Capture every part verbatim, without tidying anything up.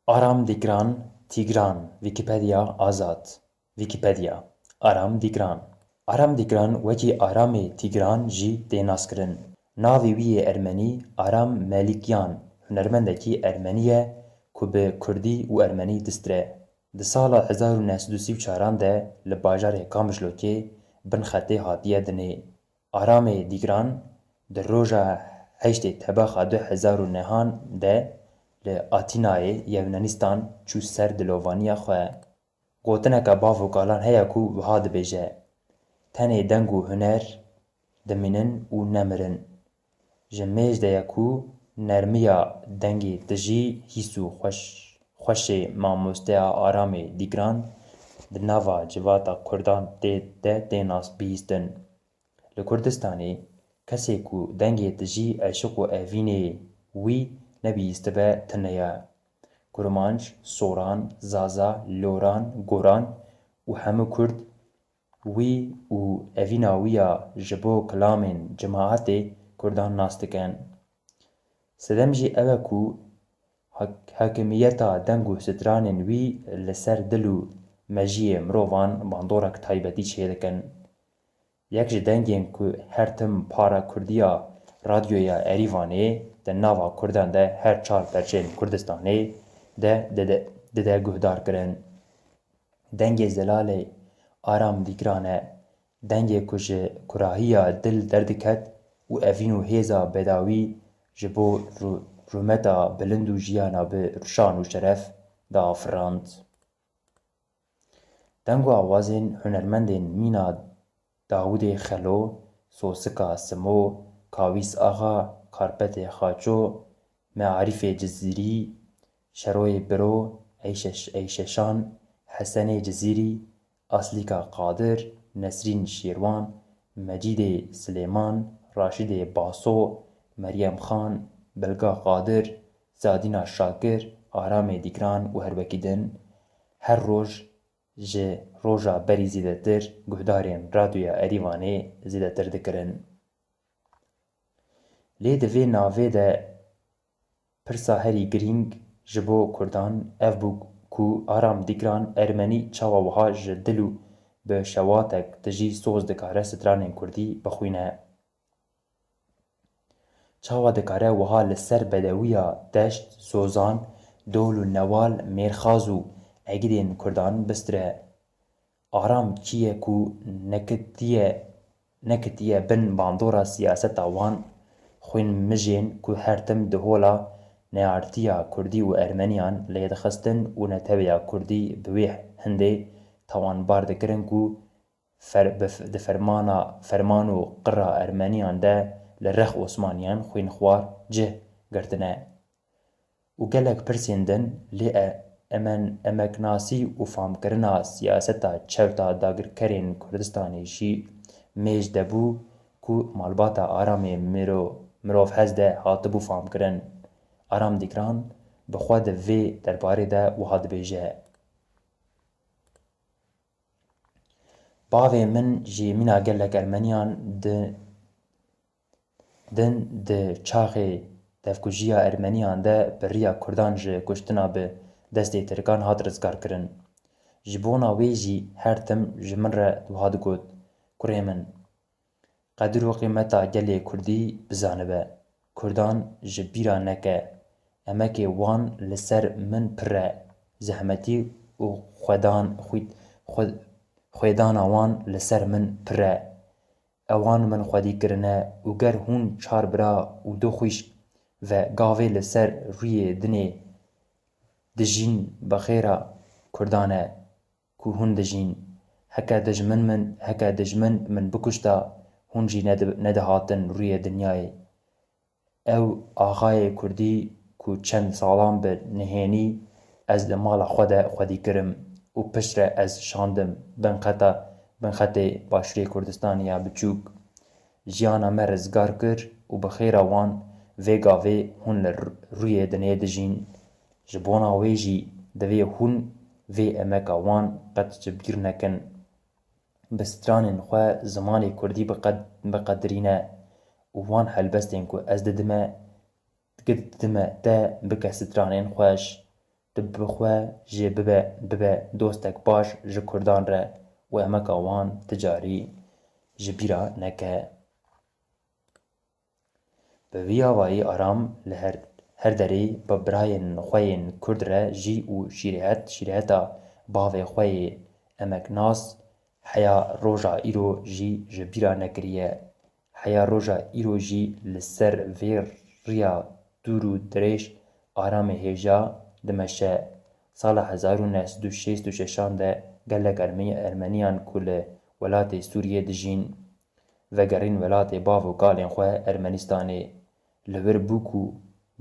Aram Dîgran, Tîgran, Wîkîpediya Azad. Wîkîpediya. Aram Dîgran. Aram Dîgran wekî Aramê Tîgran jî tê naskirin. Navê wî yê ermenî Aram Melikyan, hunermendekî ermenî ye ku bi kurdî û ermenî distire. Di sala hezar û neh sed û sî û çaran de li bajarê Qamişlokê bin xetê hatiye dinê. Aramê Dîgran di roja heştê Tebaxa du hezar û nehan de li Atînayê ya Yunanîstan çû ser dilovaniya xwe. Gotineke bav û kalan heye ku wiha dibêje, Tenê deng û huner dimînin û nemirin. Ji mêj de ye ku nermiya dengê tijî hîs û xweş, xweşê mamosteya Aramê Dîgran di nava civata kurdan tê de tê nas bihîstin. Li Kurdistanê kesê ku dengê tijî eşiq û evînê wî nebihîstibe tune ye. Kurmanc, Soran, Zaza, Loran, Goran û hemû Kurd wî û evîna wî ya ji bo kilamên cimaetê Kurdan nas dikin. Sedem jî ew e ku hak-, hakimiyeta deng û stranên wî li ser dil û mejiyê mirovan bandorek taybetî çêdikin. Yek ji dengên ku her tim para kurdî ya radyoya Erîvanê di nava kurdan de her çar perçeyên Kurdistanê de dide, dide guhdar kirin. Dengê zelalê Aram Dîgran e, dengê ku ji kurahiya dil derdiket û evîn û hêza bedawî ji bo rû-, rûmeta bilind û jiyana bi şan û şeref diafirand. Deng û awazên hunermendên mîna Dawidê Xelo, Sosika Simo, Kawîs Axa, Karpetê Xaço, Mearîfê Cizîrî, Şeroyê Biro, Eyşeş-, Eyşeşan, Hesenê Cizîrî, Aslîka Qadir, Nesrîn Şêrwan, Mecîdê Silêman, Raşîdê Baso, Meryem Xan, Bilga Qadir, Zadîna Şakir, Aramê Dîgran û her wekî din. Her roj ji roja berî zêdetir guhdarên Radyoya Erîvanê zêdetir dikirin. Lê di vê navê de pirsa herî girîng ji bo kurdan ev bû ku Aram Dîgran ermenî çawa wiha ji dil û bi şewatek tijî soz dikare stranên kurdî bixwîne. Çawa dikare wiha li ser bedewiya deşt, zozan, dol û newal, mêrxas û egidên kurdan bistire? Aram kî ye ku nekitiye, nekitiye bin bandora siyaseta wan xwînmijên ku her tim di hola neyartiya kurdî û ermeniyan lê dixistin û netewêya kurdî bi wê hindê tawanbar dikirin ku fer-, bi f-, di fermana, ferman û qira ermeniyan de li rex Osmaniyan xwînxwar cih girtine. Û gelek pirsên din lê e-, emen-, emeknasî û famkirina siyaseta çewta dagirkerên Kurdistanê jî mêj de bû ku malbata Aramê miro-, mirovhez de hatibû famkirin. Aram Dîgran bi xwe di vê derbarê de wiha dibêje. Bavê min jî mîna gelek ermeniyan di, din di çaxê devkujiya ermeniyan de bi riya kurdan ji kuştina bi destê tirkan hat rizgarkirin. Ji bona wê jî her tim ji min re wiha digot, Kurê min, Qedir û qîmeta gelê kurdî bizanibe. Kurdan ji bîra neke. Emekê wan li ser min pir e. Zehmetî û xwedan, xwî-, xwe-, xwêdana wan li ser min pir e. Ewan min xwedî kirine û ger hûn çar bira û du xwişk ve gavê li ser rûyê dinê dijîn, bi xêra kurdan e ku hûn dijîn. Heke dijmin min, heke dijmin min bikuşta, hûn jî nedi-, nedihatin rûyê dinyayê. Ew axayê kurdî ku çend salan bi nihênî ez li mala xwe de xwedî kirim û piştre ez şandim bin xeta, bin xetê Başûrê Kurdistanê ya biçûk. Jiyana me rizgar kir û bi xêra wan vê gavê hûn li r-, rûyê dinê dijîn. Ji bona wê jî divê hûn vê emeka wan qet ji bîr nekin. Bi stranên xwe zimanê kurdî biqed-, biqedirîne û wan helbestên ku ez didime, didime te bike stranên xweş. tu bi xwe jê bibe, bibe dostek baş ji Kurdan re û emeka wan ti carî ji bîra neke. Bi vî awayî Aram li her, her derê bi birayên xwe yên Kurd re jî û şîrehet, şîreheta bavê xwe yê emeknas heya roja îro jî ji bîra nekiriye. Heya roja îro jî li ser vê riya dûr û dirêj Aramê hêja dimeşe. Sala hezar û neh sed û şêst û şeşan de gelek Erme-, Ermeniyan ku li welatê Sûriyê dijîn, vegerîn welatê bav û kalên xwe Ermenîstanê. Li wir bû ku,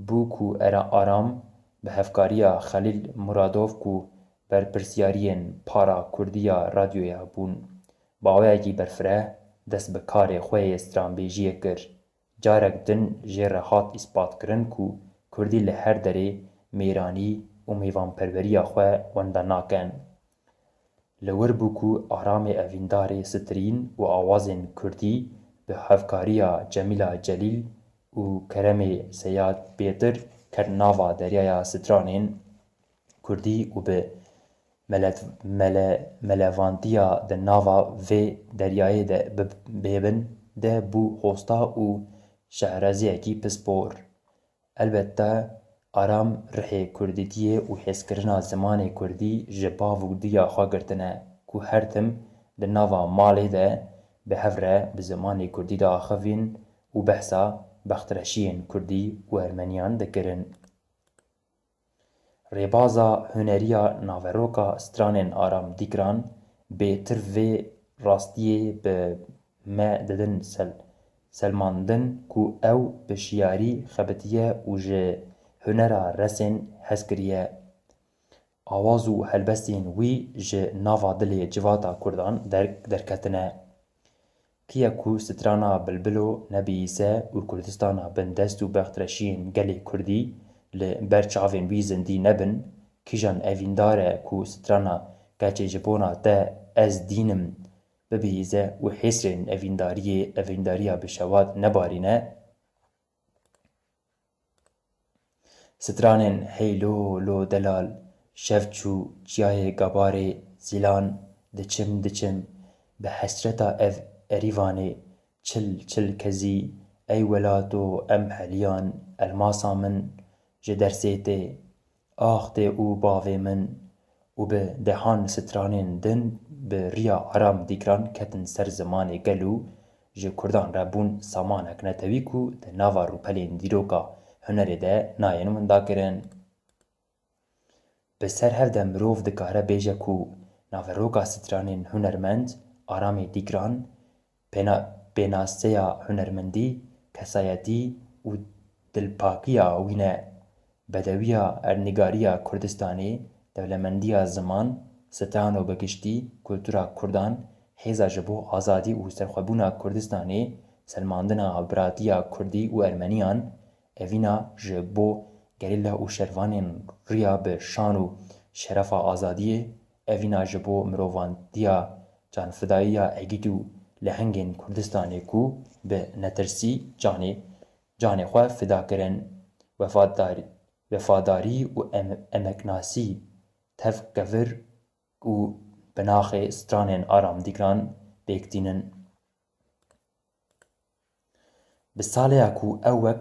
bû ku era Aram bi hevkariya Xelîl Muradov ku berpirsiyariyên para kurdî ya radyoya bûn, bi awayekî berfireh dest bi karê xwe yê stranbêjiyê kir. Carek din jê re hat îspatkirin ku kurdî li her derê mêranî û mêvanperweriya xwe wenda nakin. Li wir bû ku Aramê evîndarê strîn û awazên kurdî bi hevkariya Cemîla Celîl û Keremê Seyad bêtir ket nava deryaya stranên kurdî û bi mele-, mele-, melevantiya di nava vê deryayê de bi-, bêbin de bû hosta û şehreziyekî pispor. Elbette, Aram rihê kurdîtiyê û hêzkirina zimanê kurdî ji bav û diya xwe girtine, ku her tim di nava malê de bi hev re bi zimanê kurdî diaxivîn û behsa bextreşiyên kurdî û ermeniyan dikirin. Rêbaza huneriya naveroka stranên Aram Dîkran bêtir vê rastiyê bi me didin sel-, selmandin ku ew bi şiyarî xebitiye û ji hunera resên hez kiriye. Awaz û helbestên wî ji nava dilê civata kurdan der-, derketine. Kiye ku strana Bilbilo nebihîse û Kurdistana bindest û bextreşiyên gelê kurdî li ber çavên wî zindî nebin, kîjan evîndar e ku strana Keçê ji bona te ez dînim bibihîze û hêsrên evîndariyê, evîndariya bi şewat nebarîne? Stranên hey lo lo delal, şev çû çiyayê Gabarê, zîlan, diçim, diçim, bi hesreta ev Erîvanê, çil, çil kezî, ey welato em heliyan, elmasa min, ji dersê tê, ax tê û bavê min, û bi dehan stranên din bi riya Aram Dîkran ketin ser zimanê gel û ji kurdan re bûn samanek netewî ku di nava rûpelên dîroka hunerê de nayên windakirin. Bi ser hev de mirov dikare bêje ku naveroka stranên hunermend Aramê Dîkran pêna-, pênaseya hunermendî, kesayetî û dilpakiya wî ne. Bedewiya erdnîgariya Kurdistanê, dewlemendiya ziman, stran û bi giştî kultura kurdan, hêza ji bo azadî û serxwebûna Kurdistanê, selmandina biratiya kurdî û ermeniyan, evîna ji bo gerîla û şervanên riya bi şan û şerefa azadiyê, evîna ji bo mirovantiya canfidayiya egît û lehengên Kurdistanê ku bi netirsî canê, canê xwe fida kirin, wefadarî, wefadarî û em-, emeknasî, tevkevir û bi naxê stranên Aram Dîkran pêk tînin. Bi saleya ku ew wek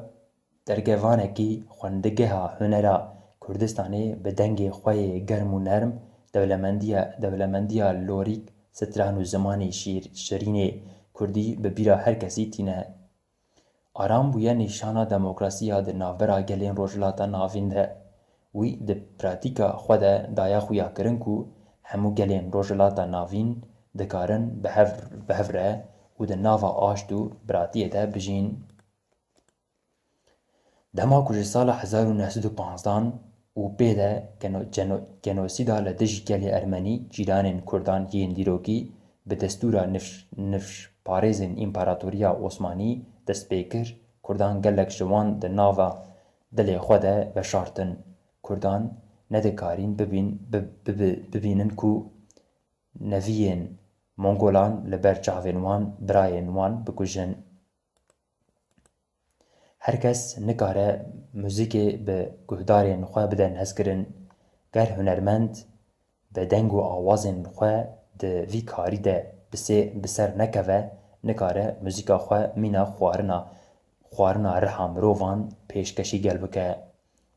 dergevanekî xwendigeha hunera Kurdistanê bi dengê xwe yê germ û nerm, dewlemendiya, dewlemendiya lorîk, stran û zimanê şîr-, şirînê kurdî bi bîra her kesî tîne. Aram bûye nîşana demokrasiya di navbera gelên Rojhilata Navîn de. Wî di pratîka xwe de daye xuyakirin ku hemû gelên Rojhilata Navîn dikarin bi hev, bi hev re û di nava aşt û biratiyê de bijîn. Dema ku ji sala hezar û neh sed û panzdan û pê de geno-, geno-, genosîda li dijî gelê ermenî, cîranên kurdan yên dîrokî bi destûra nifş-, nifşparêzên Împaratoriya Osmanî dest pê kir, kurdan gelek ji wan di nava dilê xwe de veşartin. Kurdan nedikarîn bibîn-, bi-, bibi-, bibînin ku neviyên Mongolan li ber çavên wan birayên wan bikujin. Her kes nikare muzîkê bi guhdarên xwe bide nehezkirin. Ger hunermend bi deng û awazên xwe di vî karî de bi sê-, bi ser nekeve, nikare muzîka xwe mîna xwarina, xwarina riha mirovan pêşkêşî gel bike.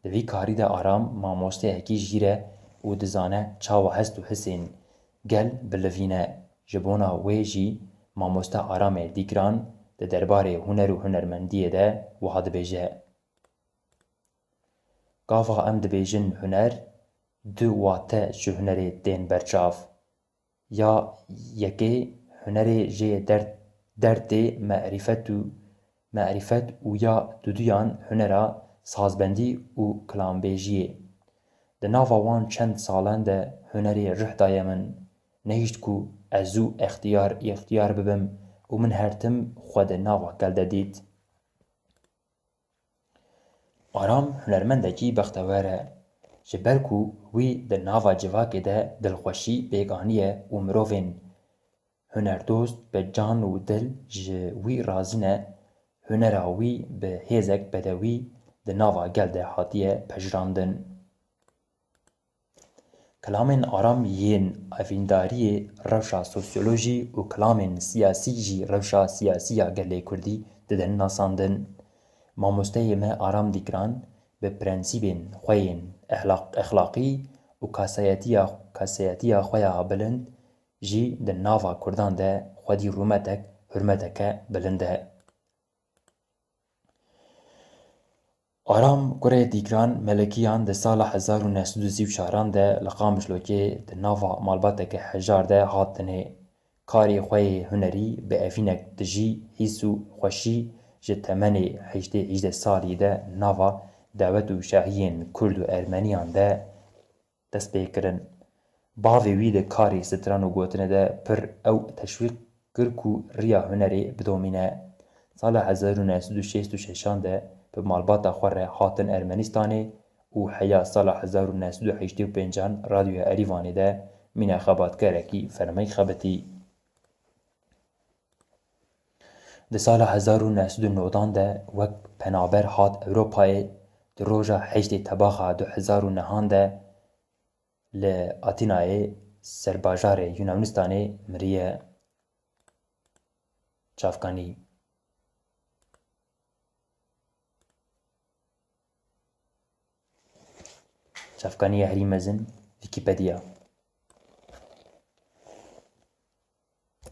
Di vî karî de Aram mamosteyekî jîr e û dizane çawa hest û hisên gel bilivîne. Ji bona wê jî mamoste Aramê Dîgran di derbarê huner û hunermendiyê de wiha dibêje: Gava em dibêjin huner, du wate ji hunerê tên berçav. Ya yekê, hunerê jê derd, derdê merîfet û, merîfet û ya duduyan hunera sazbendî û kilambêjiyê. Di nava wan çend salan de hunerê rih daye min. Nehişt ku ez zû extiyar, extiyar bibim û min her tim xwe di nava gel de dît. Aram hunermendekî bextewer e. Ji ber ku wî di nava civakê de dilxweşî pêk aniye û mirovên hunerdost bi can û dil ji wî razî ne, hunera wî bi hêzek bedewî di nava gel de hatiye pejirandin. Kilamên Aram yên evîndariyê rewşa sosyolojî û kilamên siyasî jî rewşa siyasî ya gelê kurdî didin nasandin. Mamosteyê me Aram Dîgran bi prensîbên xwe yên ehlaq-, exlaqî û kasayetiya, kasayetiya xwe ya bilind jî di nava kurdan de xwedî rûmetek, hurmeteke bilind e. Aram kurê Dîgran Melikiyan di sala hezar û neh sed û sî û çaran de li Qamişlokê di nava malbateke hejar de hat dinê. Karê xwe yê hunerî bi evînek dijî hîs û xweşî ji temenê heştê hîjdeh salî de nava dewet û şahiyên kurd û ermeniyan de dest pê kirin. Bavê wî di karê stran û gotinê de pir ew teşwîq kir ku riya hunerê bidomîne. Sala hezar û neh sed û şêst û şeşan de bi malbata xwe re hatin Ermenistanê û heya sala hezar û neh sed û heştê û pêncan Radyoya Erîvanê de mîna xebatkarekî fermî xebitî. Di sala hezar û neh sed û newdan de wek penaber hat Ewropayê, di roja heştê Tebaxa du hezar û nehan de li Atînayê serbajarê Yunanistanê miriye. Çavkanî. Çavkaniya herî mezin, Wîkîpediya.